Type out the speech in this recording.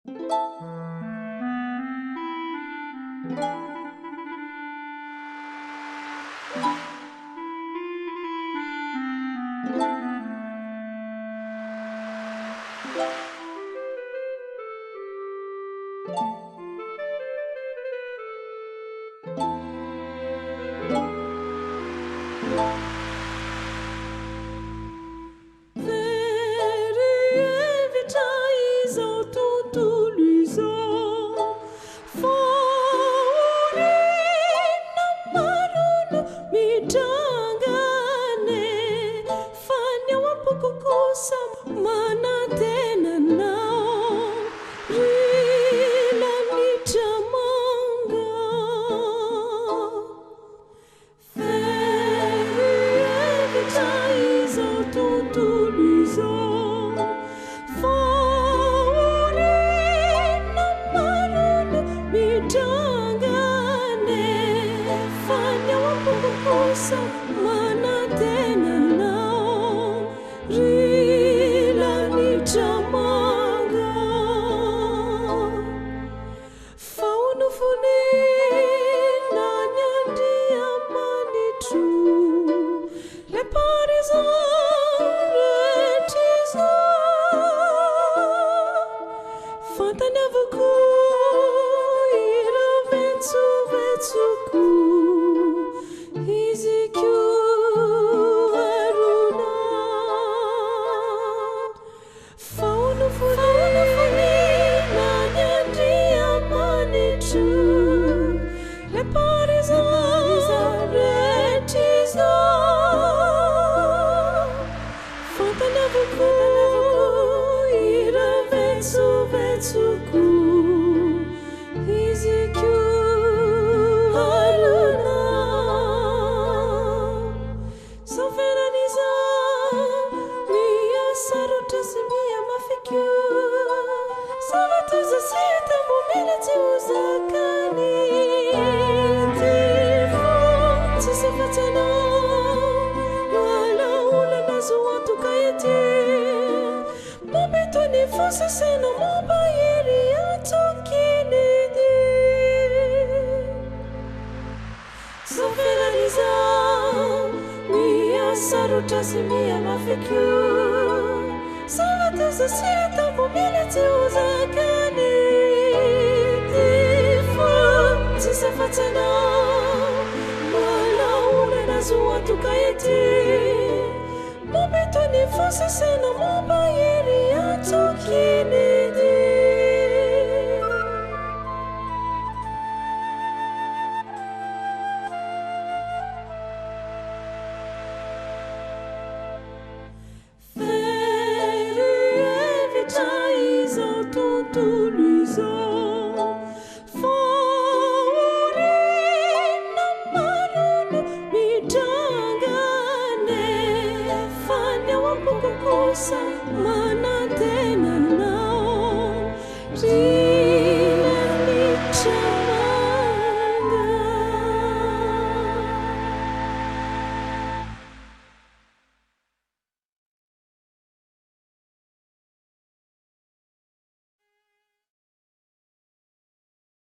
Very hevitra izao tontolo izao, fahoriana maro no mitranga nefa ny ao am-poko kosa manantena anao ry lanitra manga. Very hevitra izao tontolo izao, fahoriana maro no mitranga nefa ny ao am-poko kosa manantena anao ry lanitra manga. Fa ho nofonina ny Andriamanitro ilay mpahary izao rehetra izao. Fantany avokoa ireo vetsovetsoko, Izy koa arona. Fa ho nofonina ny Andriamanitro, ilay mpahary izao rehetra izao. Fantany avokoa ireo vetsovetsoko, Izy koa arona. Zao fiainana izao, miha sarotra sy miha mafy koa. Zava-doza sy tambo mila tsy ho zakany ity fo. Tsisy afa-tsy anao no ala-olana azo antoka ety. Mampitony fo sy saina mampahery antokiny ity. Zao fiainana izao, miha sarotra sy miha mafy koa. Zava-doza sy tambo mila tsy ho zakany ity fo. Tsisy afa-tsy anao, mbola olana azo antoka ety. Mampitony fo sy saina mampahery antokiny ity. Very hevitra izao tontolo izao, fahoriana maro no mitranga nefa ny ao am-poko kosa manantena.